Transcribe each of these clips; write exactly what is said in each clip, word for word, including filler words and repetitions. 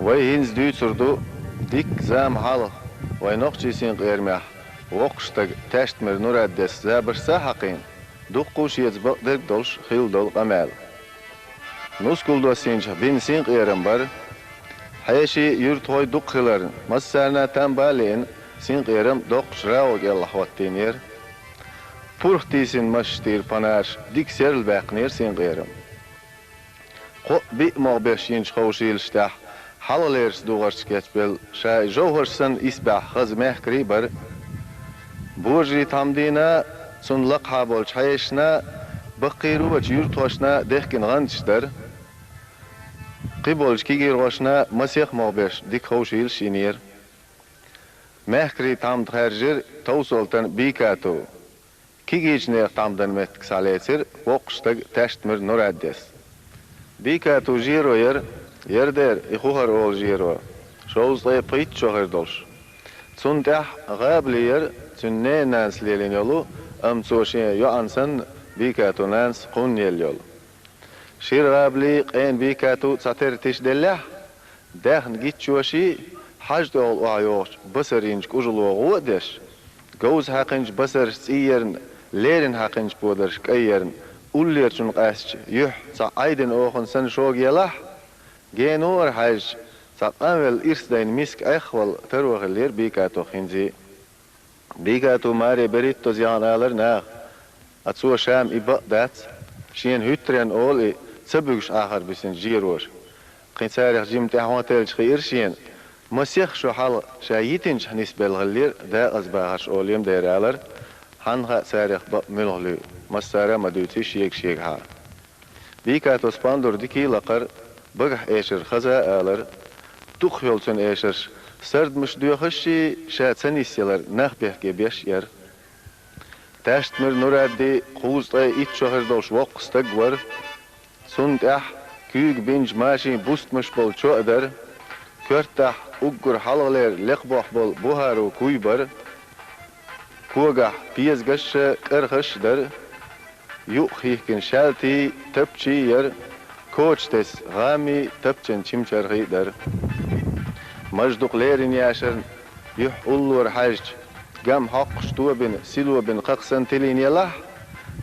Вай хӀинца дуьйцур ду дикка зама хьалха вайн нохчийн синкъерамехь воккхачу стага Таьштмир Нураддис забаршца а хьакхийна, дуккха а шеца бакъдерг а долуш хилла долу къамел. Нускал доссийначохь бина синкъерам бара. Хьеший, юьртахой дукха хиларна, массарна а там бан а лиъна, синкъерам доккхачу рагӀу кӀелахь хӀоттийнера. Пурх тийсина масех тӀера панарш дика серла баьккхинера синкъерам. Кхоъ-биъ могӀа беш йинчу ховшийлаш тӀехь хьалхалерчу дугӀаршка кечбелла, ша и жовхӀарш санна исбаьхьа хаза мехкарий а бара. Божарий тхьамдина, цунна лакхахьа болчу хьешашна, баккхийрачу юьртахошна дехкина гӀанташ дара. Кхиболчу кегийрхошна масех а могӀа беш дика ховшийлаш йинера. Мехкарийн тхьамда хаьржира Товсолтан Бийкату. Кегийчу нехан тхьамдан меттиг схьалецира воккхачу стага Таьштмир Нураддис. Бийкату жеро яра, яра дера и хӀухьара олу жеро, шовзткъе пхийтта шо хир долуш. Цунна тӀехь гӀабали яра, цуьнан ненан нанас лелийна йолу, амма цо шен йоӀана санна, Бийкатун нанас кхунна елла йолу. Шира гӀабали, къена Бийкату цхьатерра тиша деллехь, даьхна гиччоший, хьажа тӀехула охьайогӀучу басар йинчу кӀужало гӀо а деш, говза хьаькхинчу басарша цӀий ярна, леррина хьаькхинчу подарша кӀай ярна, уллерачунна къаьстича юьхь цхьа Ӏайдина охана санна шога елахь, генара хьаьжча, цхьа къанвелла ирс дайна миска Ӏехвала таро хиллера Бийкатух хӀинца а. Бийкату маре берхӀиттаза яхана алара наха, а цо ша-м и бакъ дац, шена хӀуьттаренна олу и, ца буьгуш Ӏахар бисинчу жероша. Кхин царах жимма тӀаьхьо теллича хиира шена, масех шо хьалха ша йитинчохь нисбелла хиллера дакъазбахарш олийла дера алара, хьанна хаьа царах бакъ муьлха луьй, массара а ма дуьйций шега-шегахьа. Бийкатус пандур дикий лакхара, багахь эшар хаза а алара. Дукхах йолу цуьнан эшарш сардамаш доьхуш а, ша ца нисъялар нах бехке беш а яра. Таьштмир Нурадди кхузткъе итт шо хир долуш воккха стаг вара. Цунна тӀехь куьйга бинчу машин бустамаш болу чо а дара. Коьртахь уггар хьалхалера лекха бохь болу бухӀару куй бара. Когахь пезагаш а, кӀархаш а дара. Юкъ хихкина шаьлтий, тапчий яра, коча тесса гӀаммий, тапчан чимчархий дара. Маж дукха леррина яшарна, юьхь уллора хьаьжча, гам хьокхуш тобина, сило бина кхакха санна тилийна елахь,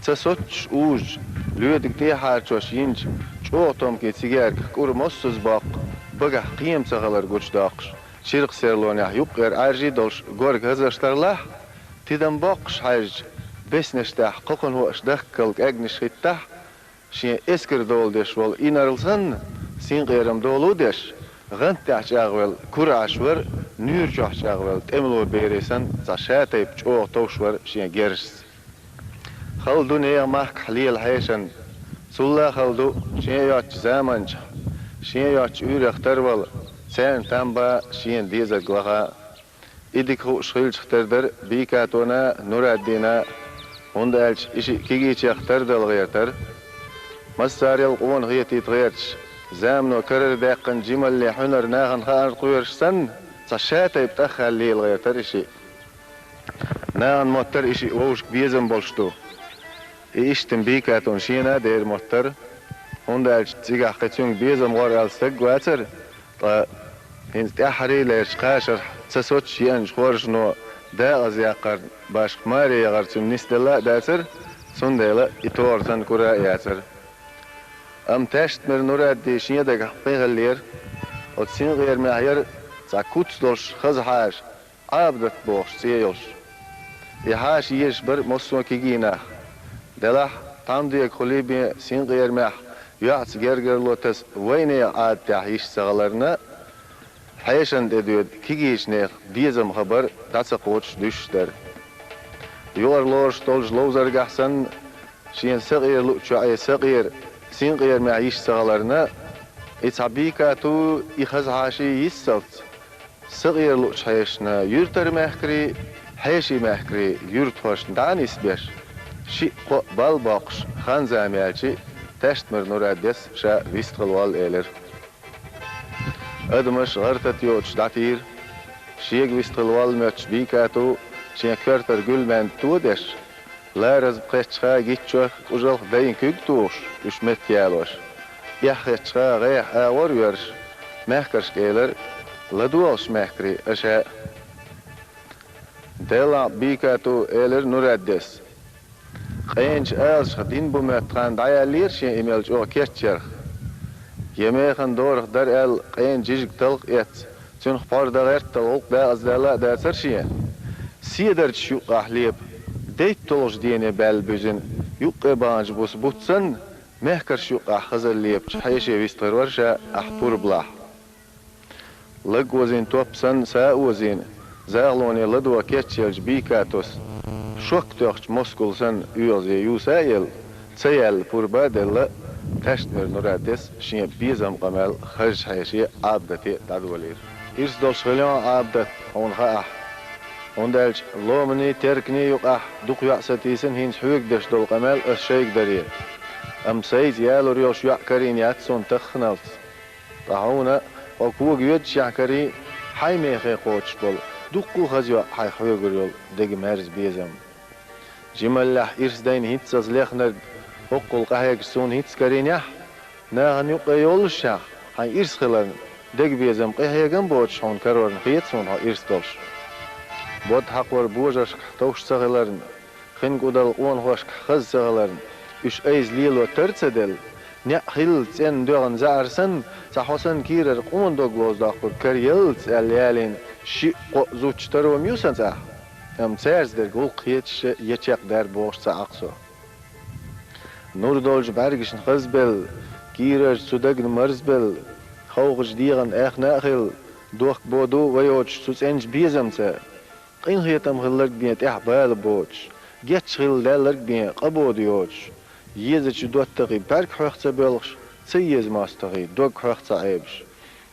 ца соццуш узучу, лоьдиг тӀехьарчош йинчу чӀогӀа томкийн цигаьрках кӀур моссаза боккху, багахь кхема ца хилар гучудоккхуш, чиркх серлонехь юккъера Ӏаьржий долуш горга хазарш тарлахь, тидам боккхуш хьаьжча, беснаш тӀехь кхокханхоаш дахкал кӀаьгнаш хӀиттахь, шен эскар дола деш волу инарла санна, синкъерам долу деш, гӀант тӀехь чӀагӀвелла кура Ӏаш вара, нуьйра чохь чӀагӀвелла тӀемало бере санна, цхьа шатайпа чӀогӀа товш вара шен герзашца. Хала ду нехан махкахь лела хьешан, цулла а хала ду шен йоцчу заманчахь, шен йоцчу уьйрех тарвала, царна там бан шена дезарг лаха. И дика хууш хилчах тера дара Бийкатона а, Нураддина а, хӀунда аьлча и шиъ кегийчех тардала гӀертара. Массарел къона хетийта гӀерташ, замано карара даьккхина жималле хьуьнар нахана хаарна кхоьруш санна, цхьа шатайпа тӀаххаьлла лела гӀертара и шиъ. Нахана моттара и шиъ вовшашка безам болуш ду. И иштта Бийкатун шена а дера моттара, хӀунда аьлча цигахь кхин цуьнга безам гӀор аьлла стаг а вацара, ткъа хӀинца тӀаьххьарий лерчу кхашарх ца соцуш еанчу хоржано дакъаза яккхарна башха маре яхар цуьнан нисделла а дацара, цундела и тогӀар санна кура а яцара. Амма Таьштмир Нурадди шен дагахь кхин хиллера, оцу синкъерамехь яра цхьа куц долуш хаза хьаша, Ӏабадат бохуш цӀе йолуш. И хьаша езаш бара массо а кегий нах. Делахь, тхьамдегахула бен синкъерамехь йоӀца гергарло таса вайнехан Ӏадатехь йиш ца хиларна, хьешан тӀе доьду кегийчу нехан безам хабар дӀа ца кхочуш дуьсуш дара. Юкъара лоруш долчу ловзаргахь санна, шена сакъера луъучу йоӀе сакъера, синкъерамехь йиш ца хиларна, и цхьа Бийкату, и хаза хьаша йиссалц, сакъера луъучу хьешашна юьртара мехкарий, хьеший мехкарий юьртахошна дӀа а нисбеш, шиъ-кхоъ бал боккхуш, хан-зама яьлча, Таьштмир Нураддис ша вистхила волла элира. Адамаш гӀар-тата йоцуш дӀатийра. Шега вистхила волла моьттуш Бийкату шен коьртара гуьлмаьнда то а деш, лараза кхеттачуха гиччох, кӀужалх дайн куьг а тухуш, уьш метта ялош, эхь хеттачуха гӀеха агӀор а йоьрзуш, Мехкаршка элира: «ЛадогӀалаш, мехкарий, аша а». «Делахь, Бикату, — элира Нураддес. — Къеначу алашах дин бу моьтту хан дӀаяьллера шен и мел чӀогӀа кечъярх. Я механа дорах дара аьлла, къена жижиг талха а эцна, цуьнах пхьор дан гӀертал гӀуллакх дакъаздаьлла а дацара шен. Седарчаш юккъехь лепа, дейтта толгӀачу дене баьлла буьзина, юккъе баханчу буса бутт санна, мехкарш юккъехь хазалла лепачу хьеше вистхир вара ша ахь пурбалахь». Лаг озийна топ санна, са а озийна, захалоне ладогӀа кечъеллачу Бикатос, шок тоьхначу москул санна, оьгӀазе юса а елла, ца яьлла пурба а делла, Таьштмир Нураддес шен безам къамел хазачу хьеше Ӏабдате дӀадолийра. «Ирс долуш хилла хьо, Ӏабдат, хьуна хаахь. ХӀунда аьлча ломанийн, терканийн юкъахь дукха йоӀ сатийсина хӀинца хьоьга деш долу къамел ас шайга даре. Амма сайца ялур йолуш йоӀ карийна яц суна тахханалц. Ткъа хьуна, хьо кога йоьдучехь карий, хьайн мехе кхочуш болу, дуккха а хаза йоӀ хьайх хьоьгур йолу дега маьрза безам. Жималлехь ирс дайна хӀинццалц лехнарг хӀоккхул къахьегаш суна хӀинцца карийнехь, нахана юккъе йоллушехь, хьайн ирс хиларна, дега безам къинхьегам а боцуш хьуна карорна хета суна хьо ирс долуш. Бод хьакхор божаршкахь товш ца хиларна, хин кӀудал къонахошкахь хаза ца хиларна, уьш айса лело тар а ца делла, неӀ хилла цӀенна доьгӀна заьӀар санна, цхьа хьо санна кийрара къона дог лозадоккхург караяллалц аьлла ялийна шиъ-кхоъ зудчун таро ма ю сан цӀахь. Амма цаьрца дерг гӀуллакх хеташ я чекхдаьрра бохуш ца Ӏа-кх со. Нур долчу бӀаьргашна хазбелла, кийрарчу цу дагна марзбелла, ховхачу дегӀан аьхна а хилла, дохк боду вай йоцуш цу цӀеначу безамца. Къинхетам хилларг бен тӀехь бала боцуш, гечдахь хилла даьлларг бен къа боду йоцуш, езачу доттагӀий бӀаьрг хьоьх ца боьлхуш, ца еза мостагӀий дог хьоьх ца Ӏебаш,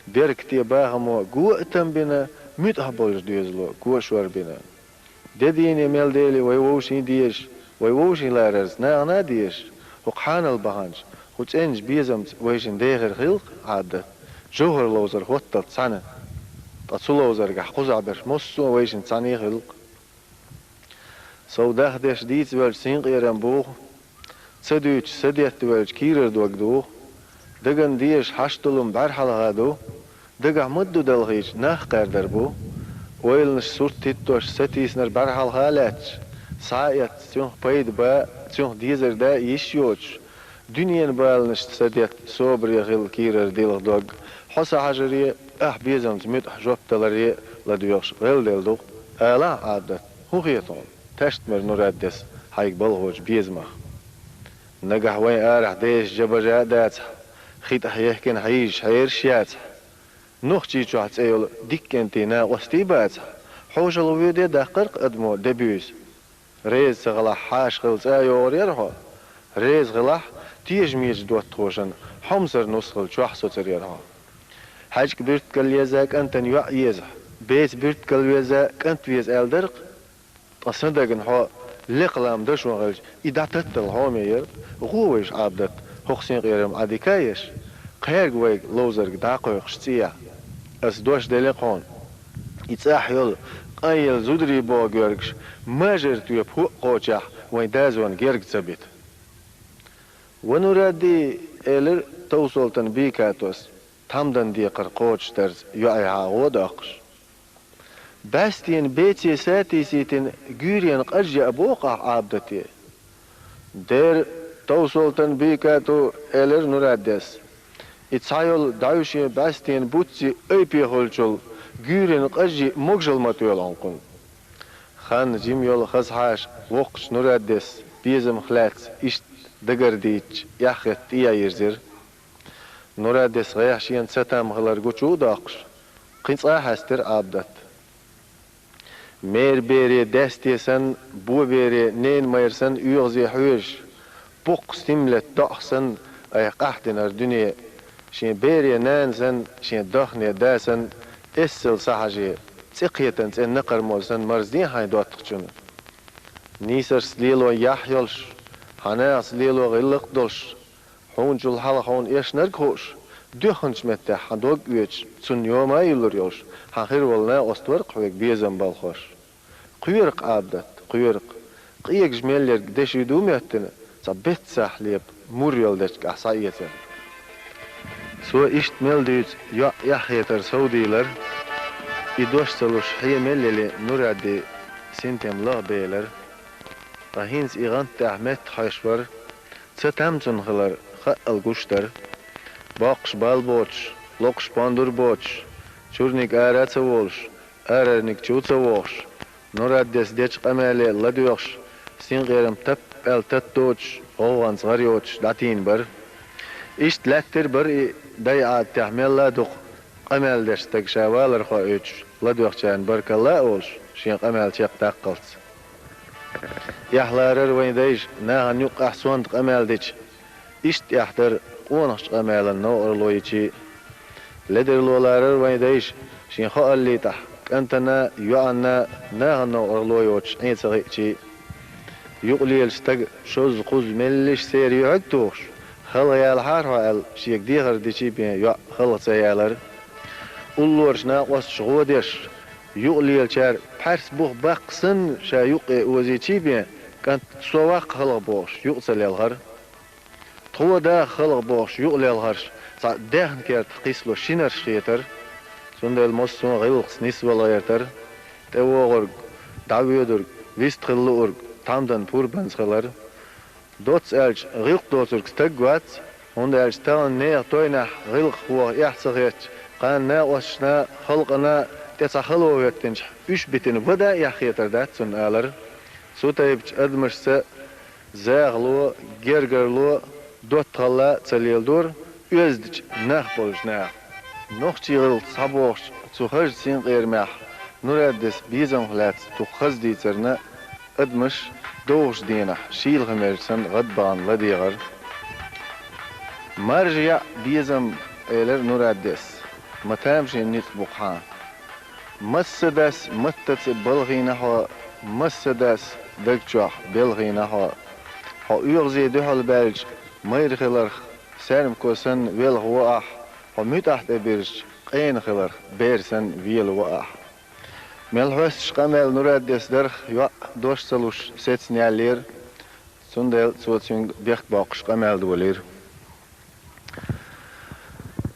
беркате бахамо го а там бина, муьтӀахь болчу доьзало го а шор бина. Де дийне мел дели вай вовшийн дезаш, вай вовшийн ларарца нахана а дезаш, хӀокху хьанал баханчу, хӀу цӀеначу безамца вайшин дехар хилла-кх, Ӏабдат, жовхӀар ловзар хӀотталц цхьаьна. Ткъа цу ловзаргахь кхузахь берш массо а вайшин цхьаьна хилла-кх. Сов дахдеш дийца велча синкъерам буху, ца дуьйцуш садетта велча кийрара дог духу, дагна дезаш хьашт долу бӀаьрхьалха ду, дагахь ма-дду далхийча нах кхаьрдар бу. Ойланаш сурт хӀиттош сатийсинарг бӀаьрхьалха а лаьтташ, схьа а эцна, цуьнах пайда бан а, цуьнах дезар дан а йиш йоцуш, дуьненан баланашца садетта собаре хилла кийрара дилха дог, хьо схьахьажаре, ахь безамца муьтӀахь жоп даларе а ладоьгӀуш гӀелделла ду-кх. Алахь, Ӏабдат, хӀун хета хьуна, Таьштмир Нураддес хьайга балхочу безамах? Нагахь вайн арахь дезаш жа-бажа а дацахь, хи тӀехь ехкина хьийзаш хьераш а яцахь, Нохчийчохь цӀе йолу дика кӀентий накъостий а бацахь, хьошалгӀа воьде даккхар-кх адамо де-буьйса. Реза ца хилахь, хьаша хилла цӀа а йогӀур яра хьо. Реза хилахь, тешамечу доттагӀашна хьомсара нус хилла чохь соцур яра хьо. ХьаьжкӀа буьртигал еза кӀантана йоӀ езахь, беца буьртигал веза кӀант веза аьлла дара-кх. Ткъа сан дагна хьо лекха лам дашо хилча, и дӀататтал хьоме яра. ГӀо вайша, Ӏабдат, хӀокху синкъерам Ӏа дика а еш, кхаьрга вайга ловзарг дӀакхойкхуш цӀехьа. Ас дош делла-кх хьуна, и цӀахь йолу къанъелла зударий боху гергаш мажар тоьпа хӀоъ кхочехь вайн дозанна герга ца бита. «Ва Нурадди, — элира Товсолтан Бикатос, тхьамдан декхар кхочушдарца йоӀехьа гӀо а доккхуш. — БӀаьстенан беце сатийсийтина гуьйренан къаж яа боху ахь Ӏабдате?» «Дера, Товсолтан Бикату, — элира Нураддес, — и цхьа йолу дӀаьвшен бӀаьстенан буцци айпе хуьлучул гуьйренан къаж йиъ могушалла ма тоьлу хьуна кхунна». Хан жима йолу хаза хьаша воккхачу Нураддес безамах лаьцна иштта дагардийча, эхь хетта тӀе а йирзира. Нураддес гӀехь шена цатам хилар гучу а доккхуш, кхин цкъа а хьаьстира Ӏабдат. Мера бере даьсте санна, бо бере ненан майра санна оьгӀазе хьоьжуш, боккха стим летта доӀах санна айхьа къахьдинарг дуьне, шен бере нана санна, шен дахне да санна, эсала схьахьаже, цӀе кхетан цӀен накхармол санна марзден хьайн доттагӀчунна. Нийсаршца лело яхь йолуш, хьан нахаца лело гӀиллакх а долуш, хьуначул хьалха хьуна эшнарг а хууш, доьхначу меттехь хьан дог оьцуш, цунна йома а йиллур йолуш, хьан хир волу накъост вара-кх хьоьга безам балхош. Кхоьру-кх, Ӏабдат, кхоьру-кх, къегаш мел ерг деши ду моьттина, цхьа беццахь лепа мур йолу дечиг ахь схьаэцар. Цо иштта мел дуьйцу йоӀ эхь хетар совдийлар, и дош ца луш хье мел яли Нурадди синтем лаха белар. Ткъа хӀинца и гӀант тӀехь метта хьоьш вара, ца там цунна хилар хаъал гуш дара. Боккхуш бал боцуш, локхуш пондур боцуш, чуьрниг ара а ца волуш, арарниг чу а ца вохуш, Нураддес дечу къамеле ладоьгӀуш, синкъерам тап-аьлла татта доцуш, гӀовгӀанца гӀар йоцуш дӀатийна бара. Иштта лаьттира бара и, дай Ӏадатехь мелла а дукха къамел деш стаг ша валар хоуьйтуш, ладоьгӀчарна баркалла а олуш, шен къамел чекхдаккхалц. Эхь ларара вайн дайша нахана юккъехь сонта къамел дича, иштта эхь дара къонахчу къамелан новкъарло йича а. Ледарло ларара вайн дайша шен хоаллийтахь кӀантана а, йоӀанна а нахана новкъарло йоцуш Ӏен ца хиъча а. Юкъалелачу стага шозза-кхузза меллиша церан юьхьиг а тухуш, халха ялахьара хьо аьлла, шега дехар дича а бен йоӀ халха ца ялара. Уллорачу накъосташа гӀо деш, юкъалелачара пхьаьрс бух баккха санна ша юккъе озийча а бен, кӀант со ваккха халха бохуш, юкъа ца лелхара. Тхо даха халха бохуш юкъа лелхарш цхьа даьхна кертах кхийсало шинарш хетара. Цундела массо а гӀиллакхца нисвала гӀертара. ТӀевогӀург, дӀавоьдург, вистхила луург тхьамдан пурбанца хилара. Доцца аьлча, гӀиллакх доцург стаг вац, хӀунда аьлча тахана нехан тойнахь гӀиллакх воха эхь ца хетча, кхана накъосташна а, халкъана а тӀе цхьа хало хӀоьттинчохь, уьш битина вада а эхь хетар дац цунна алара. Цу тайпачу адамашца захало, гергарло, доттагӀалла а ца леладора оьздачу нах болчу наха. Нохчийн гӀиллакх схьабохучу цу хазачу синкъерамехь Нураддис безамах лаьцна дукха хаза дийцарна адамаш довхачу дийнахь шийла хи мер санна гӀадбахана ладегӀара. Маржа яӀ безам, элира Нураддис, ма тамашийна ницкъ бу-кх хьан. Массадас маттаца балхийна хьо, массадас даг чохь белхийна хьо. Хьо оьгӀазе дуьхьал баьлча майра хиларх, саьрмико санна велха во ахь, хьо муьтӀахь тӀе бирзича къена хиларх, бер санна вела во ахь. Мел хьоьстуш къамел Нураддис дарх йоӀ дош ца луш сецна яьллера, цундела цо цуьнга бехк боккхуш къамел долийра.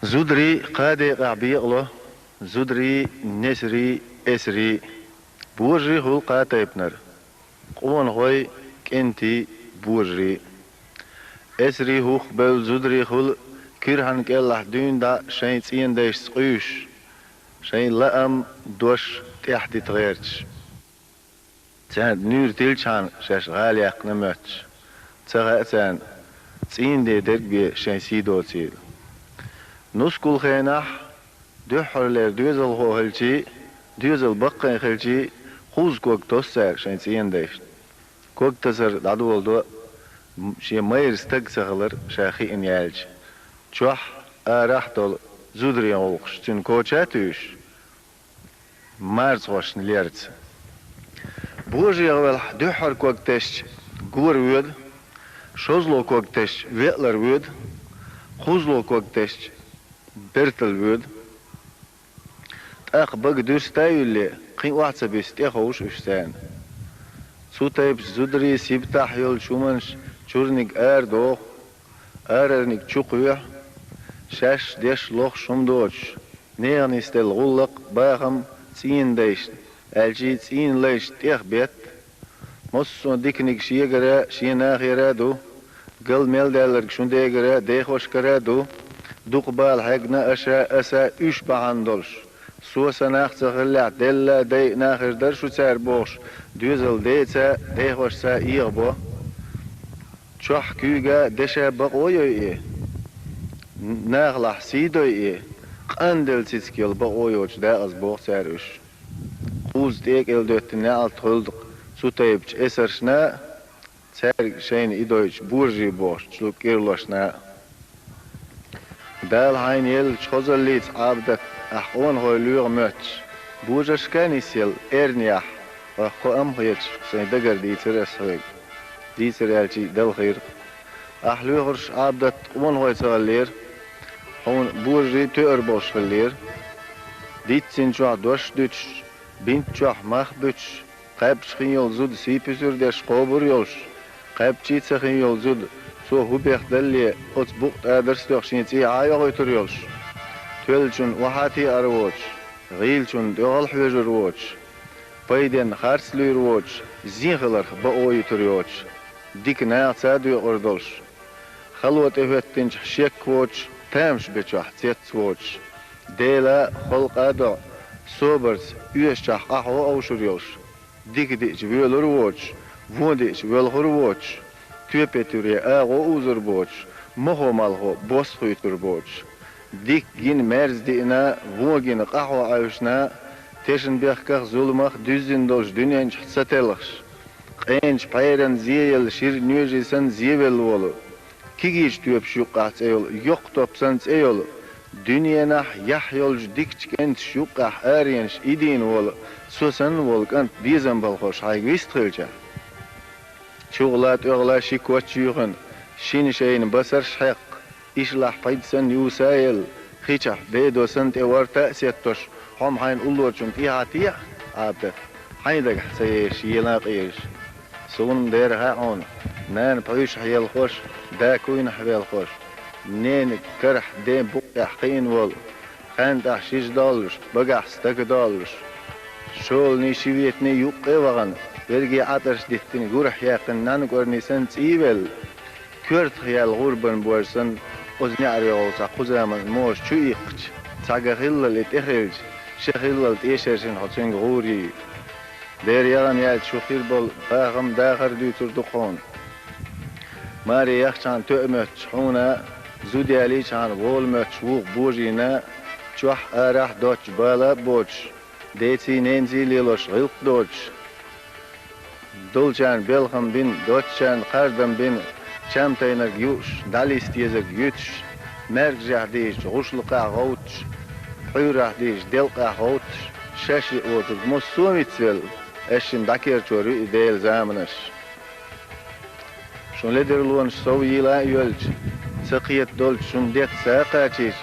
Зударий кхаа декъехь бекъало, зударий, несарий, эсарий. Божарий хуьлу кхаа тайпанара: къонахой, кӀентий, божарий. Эсарий хӀух бевлла зударий хуьлу кирхьан кӀелахь дуьйна дӀа шайн цӀийнан дайшца къуьйсуш, шайн лаам, дош тӀехь дита гӀерташ. Царна нуьйр тиллачхьана шаьш гӀала яьккхина моьттуш, ца хаьа царна, цӀийнан ден дерг бен шайн сий доцийла. Нускал хенахь, дуьххьарлера доьзалхо хилчий, доьзал баккхий хилчий, кхузза ког тосу цара шайн цӀийнан дайшна. Ког тасар дӀадоладо, м-, шен майра стаг ца хилар ша хиъна яьлча, чохь, арахь а долу зударийн гӀуллакхаш цуьнан коча а туьйсуш, марзхошна лерца. БожагӀа велахь, дуьххьара ког тесча, гора воьду, шозло ког тесча, веалара воьду, кхузло ког тесча, бертал воьду. ТӀаккха бага дуьрста а юьллий, кхин охьа ца бисса, тӀе ховшу уьш царна. Цу тайпачу зударийн сибатахь йолчу хӀуманаш чуьрниг арадоху, арарниг чукхоьхьу, шаьш деш лохуш хӀума доцуш, нехан нисделла гӀуллакх, бахам цӀийнан дайшна, аьлчий цӀийнан лайшна тӀех бетта. Массо а диканиг шегара, шен нахера а ду, гал мел даьлларг шун дегара, дехошкара а ду, дукха бала хьегна аша, аса уьш бахьана долуш. Со сан нах ца хиллехь, делла дай а нахера дара шу цара бохуш, доьзал деца а, дехошца а эгӀабо. Чохь куьйга, деша бакъо йой и, нахалахь сий дой и, къанделла цициг йолу бакъо йоцуш дакъаза боху цара уьш. Кхузза тӀекӀел доьттина неӀалт хуьлда цу тайпачу эсаршна а, цаьрга шайна и дойтучу божарий бохучу кӀирлошна а. Дала хьайна еллачу хазаллица, Ӏабадат, ахь къонахой лоьху моьттуш, божаршка а нисъелла, эрна яхь, хьох кхоам а хеташ, сайн дагара дийцира ас хьоьга. Дийцар аьлчий, далхийра. Ахь лоьхурш, Ӏабадат, къонахой ца хиллера, хьуна божарий тоьар болуш хиллера. Диццина чохь дош дуьтуш, бинт чохь мах буьтуш, кхаьбча хин йолу зуда сий-пусар деш кхобур йолуш, кхаьбчий ца хин йолу зуда Цо хӀун бехдалле, оцу букъа тӀа дарс тоьхна шен цӀий Ӏа а йохуьйтур йолуш, тоьллачунна охьа а теӀар воцуш, гӀийлачунна тӀехула хьоьжур воцуш, пайденна харц луьйр воцуш, зен хиларх бакъо йитур йоцуш, дика нахаца а доькъур долуш, хало тӀехӀоьттинчохь шек воцуш, тамаш бечохь цец воцуш, Дела а, халкъа а доӀа, собарца оьшучохь къахьо а овшур йолуш, дика диъча воьлур воцуш, вон диъча воьлхур воцуш, тоьпе-туьре агӀо а узур боцуш, мохо-малхо бос а хуьйцур боцуш, дика гина мерза диъна, вон гина къахьо Ӏаьвшина, тешнабехках, зуламах дуьззина долчу дуьнен чохь ца телхаш, къеначу пхьеран зе елла шира нежий санна зевелла волу, кегийчу тоьпаш юккъехь цӀе йолу, йоккха топ санна цӀе йолу, дуьненахь яхь йолчу дикачу кӀенташ юккъехь аренаш идийна волу, со санна волу кӀант безам балхош хьайга вист хилча, чугӀала, тӀоьгӀала ши коч юьйхина, шина шайна басарш а хьеккха, ишалахь пхьид санна юса а елла, хи чохь дедо санна тӀе орта а сеттош, хьо-м хьайна уллорчунна тӀехьа теӀа, Ӏабадат, хьайн дагахь ца езаш, ела а къежаш. Суна-м дера хаьа хьуна, нана пхьуьйшахь елхош, да куйнахь велхош, ненан карахь ден букъехь кхиъна волу, хьаьнтӀахь шижа доллуш, багахь стага доллуш, шолгӀанийн ши ветанийн юккъе а вахана, верге Ӏатарш диттина, гурахь яьккхина нанна кӀорни санна цӀийвелла, коьртах яьлла гӀурбан бож санна, оцу неӀарехула цхьа кху заманан можа чу иккхича, цхьа ган хиллал и тӀе хилча, ша хиллал тӀешершина хьо цуьнга гӀур йий. Дера яхана яьлча шу хир болу бахам, дахар дуьйцур ду-кх хьуна. Маре яхчхьана тоьа моьттуш хьуна, зуда ялийчхьана вола моьттуш вукху божийна, чохь а, арахь а доцчу бала а боцуш, деций, ненаций лелош гӀиллакх доцуш, долчарна белхам бина, доцчарна кхардам бина, чам тайнарг юуш, дӀалиста езарг юьтуш, маьркӀажехь дийшича гӀушлакхехь гӀовттуш, пхьуьйрахь дийшича делкъехь гӀовттуш, шаьш йиъ воцург массо а вицвелла, аьшшина дӀакерчор ю и Делан заманаш. Шун ледарлонаш сов йийла а йоьлча, ца кхета долчу шун детта са а кхачийча,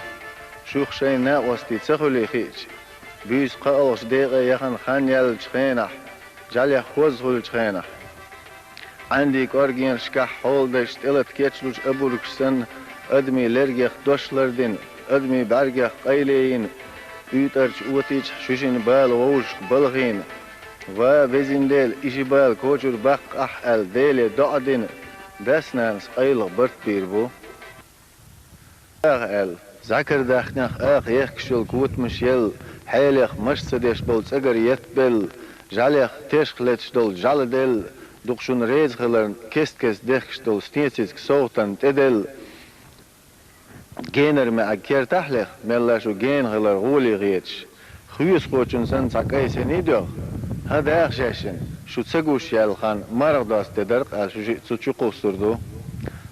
шух шайна накъостий ца хуьлий хиъча, буьйса кхоалгӀачу декъе яхана хан яьллачу хенахь, жӀаьлех хӀозза хуьлучу хенахь, Ӏаьндийн кӀоргенашкахь хьоладайша тӀелата кечлучу обургаш санна, адамийн лергех дош лардина, адамийн бӀаьргех къайле йина, уьйтӀарчу отийчахь шуьшинна бала вовшашка балхийна, ва, везин Дела, и ши бала кочара баккха ахь аьлла, Деле доӀа дина, дас-нанас къайлаха барт бийр бу. Аха аьлла, зӀакардаьхнех аха ехкаш йолу котамаш елла, хьелех маша ца деш болу цӀагара еттабелла, жӀаьлех тешах леташ долу жӀаладелла, дукха шуна реза хиларна кест-кеста дехкаш долу стенцицка совгӀатана тӀеделла, генара маьӀиг кертахь а леха, мелла шу гена хилар гӀоле хеташ, хьоьсахочун санна цхьа кӀайн синий доьгӀна, хӀан, даха шаьшшинна, шу ца гуш яьлла хан марха доста де дара-кх аьлла, шу шиъ цу чу кхуссур ду.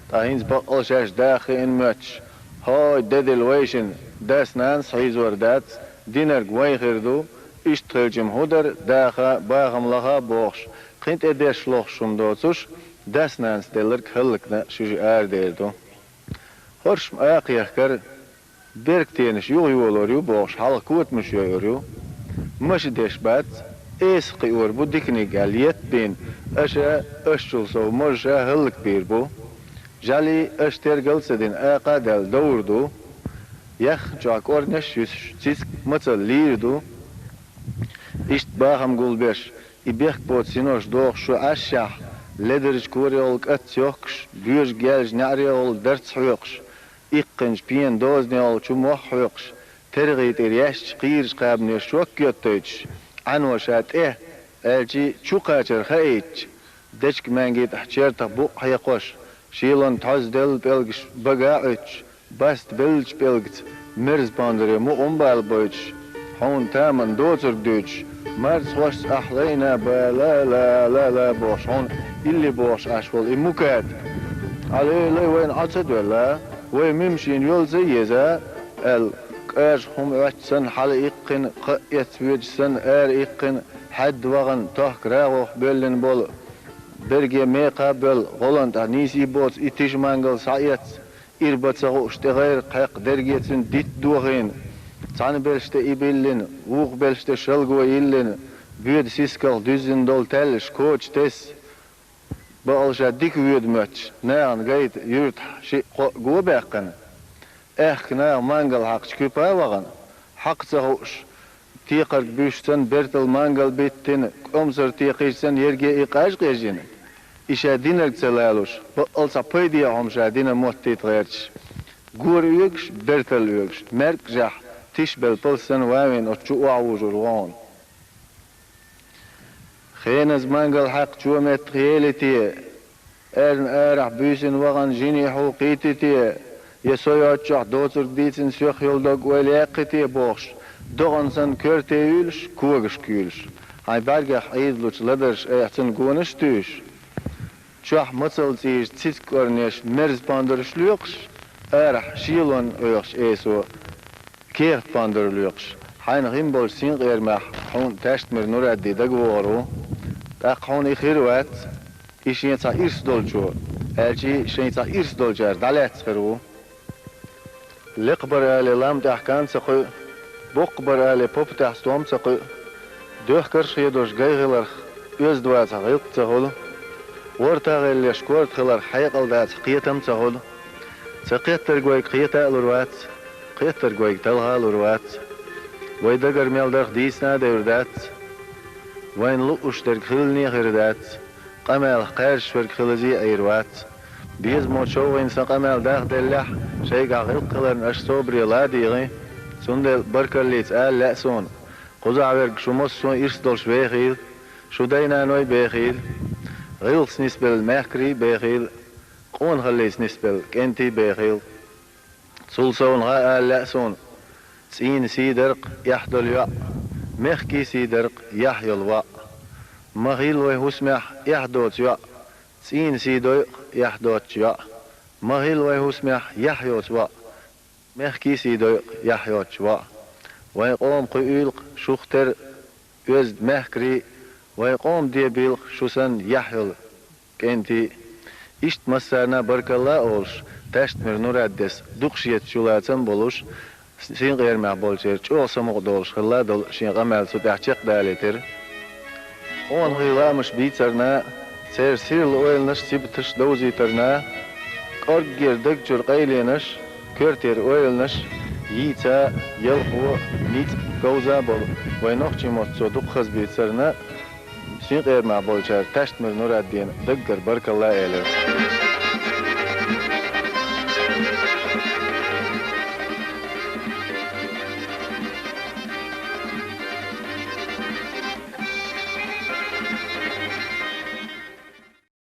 Ткъа хӀинца баккъал шаьш даха хиъна моьттуш, хӀой, де дила вайшинна, дас-нанас хьийзор дац, динарг вайн хир ду, иштта хилча-м хӀун дара, даха, бахам лаха а бохуш, кхин тӀе деш лохуш хӀума доцуш, дас-нанас делларг хӀаллакдан а шуьжа арадер ду. ХӀорш-м акхехкара, беркатенаш юха йолор ю бохуш, хьалха котамаш йойур ю. Маша деш бац, эсах кхиор бу диканиг аьлла еттабийна, аша, ашчул сов мозаша хӀаллакбийр бу. ЖӀаьлий аша тергал а ца дина, акха а даьлла довр ду. Яххана чохь кӀорнеш а юьсуш, цициг мацалла лийр ду. Иштта бахам гулбеш, и бехк боцу синош дохуш шу Ӏашшехь, ледарчу корехула кӀац йохкуш, боьжа гелжа неӀарехула дарц хьоькхуш, иккхинчу пенан дозанехула чу мох хьоькхуш, тергӀий тӀера яьшча кхийрачу кхабане шок йоттуьйтуш, Ӏано ша тӀе, аьлчий чу кхачар хаийтча, дечка маьнги тӀехь чертах букъ хьекхош, шелонна тхьозделла пӀелгаш бага а Ӏуьттуш, баста беллачу пӀелгаца мерза пондаре мукъам бала бойтуш, хьуна таман доцург дуьйцуш, марзхошца ахь лайна бала ла ла ла бохуш, хьуна илли бохуш Ӏаш волу и муката. Ӏалелай вайна Ӏа ца доьлла, вай мимшийна йол ца еза, аьлла, кӀажах хӀума Ӏоьтту санна хьала иккхина, кхаъ эцна воьдуш санна ара иккхина, хьаьдда вахана, тохка рагӀух боьллина болу, берге мекха а боьлла, гӀолан тӀехь нийсий боцу и тиша мангал схьаэцна, ира бан ца хууш тӀегӀайракх хьекхна дерге цуьнан дитт дохийна, цхьана белш тӀе и биллина, вукху белш тӀе шалго йиллина, боьда сискалх дуьззина долу таьллаш коча тесна, Бакъал ша дика воьду моьттуш, нахана гайта юьртахь шиъ-кхоъ го баьккхина, аьхка наха мангал хьакхачу куьпа а вахана, хьакха ца хууш, текхарг буьйсу санна бертал мангал биттина, кӀомсар текхийча санна ерриге и къаж къежйина, и ша динарг ца лалуш, бакъал цхьа пайде хӀума ша дина моттийта гӀерташ, гора оьгуш, бертал оьгуш, маьркӀажехь тишбелла палс санна ван а вина оцу чу охьавужур ву хьуна. Хеназа мангал хьаькхчо меттах ели те, аьрна арахь буьйсина вахана жине хьо кхийти те, я со йоцчохь доцург дийцина соьх йолу дог ойла яьккхи те бохуш, догӀан санна коьрте юьйлуш, когаш куьйлуш, хьайн бӀаьргех Ӏийзалучу ладарша айхьа цунна гонаш а туьйсуш, чохь мацалла цӀийрачу цициг кӀорнеш мерза пондурш лоькхуш, арахь шелонна оьхучу эсо кехат пондур лоькхуш, хьайна гӀин болчу синкъерамехь хьуна Таьштмир Нурадди дагавогӀур ву. ТӀаккха хьуна и хир вац, и шен цхьа ирс долчо, аьлча и шайн цхьа ирс долчара дӀалаьцна хир ву. Лекха бара алий лам тӀехь кан ца кхуьу, боккха бара алий попа тӀехь стом ца кхуьу, доьхкарш а хедош гай хиларх, оьзда вацахь гӀиллакх ца хуьлу, ворта а гӀеллеш корта хиларх, хьекъал дацахь кхетам ца хуьлу. Ца кхеттарг вайга кхета а лур вац, кхеттарг вайга талха а лур вац. Вай дагара мел дарх дийцина а девр дац. Вайна лууш дерг хилале а хир дац. Къамелах кхаьржаш верг хилазе а Ӏийр вац. Безамо човгӀийна сан къамел дахделлехь, шайгахь гӀиллакх хиларна аша собаре ладийгӀи. Цундела баркаллица ала лаьа суна. Кхузахь верг шу массо а ирс долуш вехийла, шу дай-наной бехийла, гӀиллакхца нисбелла мехкарий бехийла, къонахаллица нисбелла кӀентий бехийла. Цул совнаха ала лаьа суна: цӀийнан сий дар-кх эхь долу йоӀ, мехкийн сий дар-кх яхь йолу воӀ. Ма хилла вай хӀусамехь эхь доцу йоӀ, цӀийнан сий дойу-кх эхь доцучу йоӀ. Ма хилла вай хӀусамехь яхь йоцу воӀ, мехкийн сий дойу-кх яхь йоцучу воӀ. Вайн къоман кхуьуьйла-кх шух тера оьзда мехкарий, вайн къоман дебийла-кх шу санна яхь йолу кӀентий. Иштта массарна а баркалла а олуш, Таьштмир Нураддис дукха шеца чулацам а болуш, синкъерамехь болчеран чӀогӀа самукъадолуш хилла долу шен къамел цу тӀехь чекхдалийтира. Къонахий лаамаш бийцарна, церан сирла ойланаш, сибаташ довзийтарна, кӀорггера даг чуьра къайленаш, коьртера ойланаш йийца, ялхо, ницкъ говза а болу вайн нохчийн мотт цо дукха хаза бийцарна, синкъерамехь болчара Таьштмир Нураддина даггара баркалла а элира.